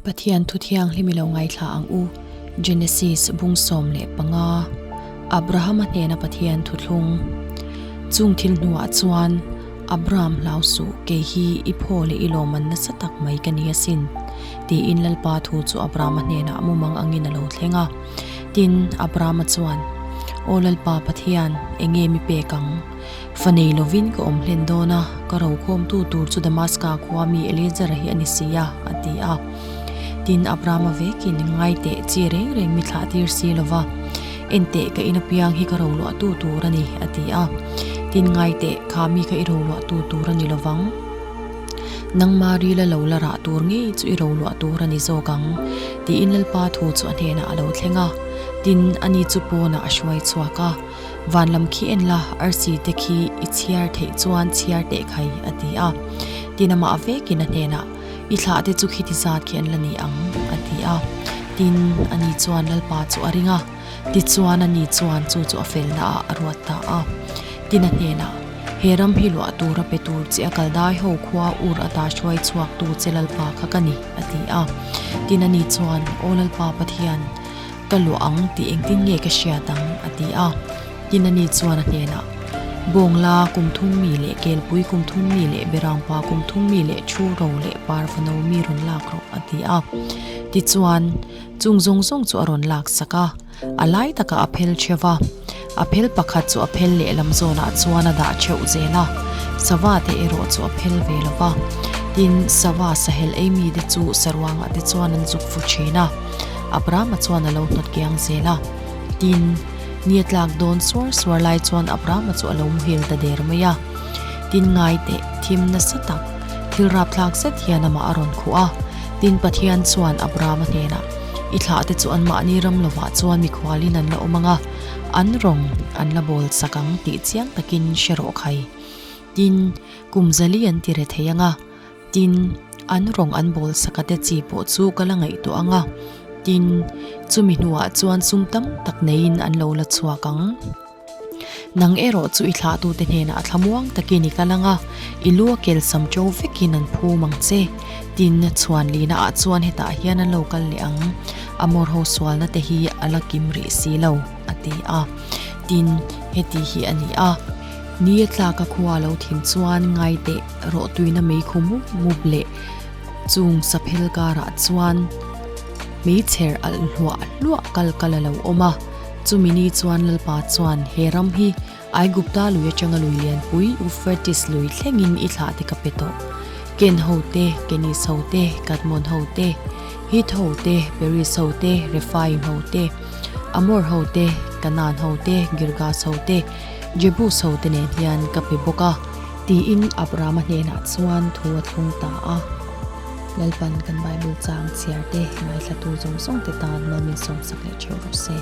Pathian thu thianghlim i lo ngaithla ang u, Genesis bung 15, Abrahama hnena Pathian thuthlung. Chung thil hnuah chuan, Abraham hlau suh, kei hi i phaw leh i lawmman nasa tak mai ka ni asin, tiin Lalpa thu chu Abrahama hnenah mumang angin a lo thleng a. Tin, Abrahama chuan, Aw Lalpa Pathian, enge mi pek ang? Fa nei lovin ka awm hlen dawn a, ka rokhawmtu tur chu Damaska khua mi Eleazara hi a ni si a, a ti a. Tin, Abrahama vekin, Ngai teh, chi reng reng mi thlah tir si lo va, en teh, ka in apiang hi ka roluahtu tur a ni, a ti a. Tin, ngai teh, kha mi kha i roluahtu tur a ni lo vang. Nangma rila lo la rah tur ngei chu i roluah tur a ni zawk ang, tiin Lalpa thu chu a hnenah a lo thleng a. Tin, ani chu pawnah a hruai chhuak a. Van lam khi en la, arsi te khi i chhiar theih chuan chhiar teh khai, a ti a. Tin amah vekin a hnenah, I thlah te chu khiti zat khi an la ni ang, a ti a. Tin, ani chuan Lalpa chu a ring a. Tichuan ani chuan chu chu a felna ah a ruat ta a. Tin a hnenah, He ram hi luah tura pe tur che a kal dai ho khua ur ata hruai chhuak tu che Lalpa kha ka ni, a ti a. Tin ani chuan, Aw Lalpa Pathian, Ka luah ang tih engtin nge ka hriat ang? a ti a. Tin ani chuan a hnenah, Bawngla kum thum mi leh kelpui kum thum mi leh berangpa kum thum mi leh thu ro leh parvano mi rawn lak rawh, a ti a. Tichuan, chung zawng zawng chu a rawn lak sak a, a lai takah a phel theuh va. A phel pakhat chu a phel lehlam zawnah chuan a dah theuh zel a, sava te erawh chu a phel ve lo va. Tin, sava sahel ei mite chu saruangah te chuan an zuk fu thin a. Abrahama chuan a lo hnawt kiang zel a. Tin, ni a tlak dawn suar suar lai chuan Abrahama chu a lo muhil ta der mai a. Tin, ngai teh, thim nasa tak, thil rapthlak zet hian amah a rawn khuh a. Tin, Pathian chuan Abrahama hnenah, I thlahte chu anmahni ram lovah chuan mikhualin an la awm ang a, an rawng an la bawl sak ang tih chiang takin hre rawh khai. Tin, kum zali an ti re thei ang a. Tin, an rawng an bawl saka te chi pawh chu ka la ngaihtuah ang a, tin, chumi hnuah chuan sum tam tak neiin an lo la chhuak ang. Nang erawh chu i thlahtute hnenah thlamuang takin i kal ang a, i lu a kelsam ṭo vekin an phum ang che. Tin, chhuan lihnaah chuan hetah hian an lo kal leh ang, a mawrho sualna te hi a la kim rih si lo, a ti a. Tin, heti hi a ni a. Ni a tlak a khua lo thim chuan ngai teh rawhtuina mei khu mup mup leh chung saphel karah chuan meichher alh hluah hluah kal kal a lo awm a. Chumi ni chuan Lalpa chuan he ram hi Aigupta lui atanga lui lianpui Euphrates lui thlengin i thlah te ka pe tawh. Ken ho te, Kenis ho te, Kadmon ho te, Hit ho te, Peris ho te, Rephaim ho te, Amor ho te, Kanaan ho te, Girgas ho te, Jebus ho te nen hian ka pe bawk a. Tiin Abrahama hnenah chuan thu a thlung ta a. Lalpan kan Bible chang chhiar te, ngaithlatu zawng zawng te tan malmin sawmsak leh theuh rawh se.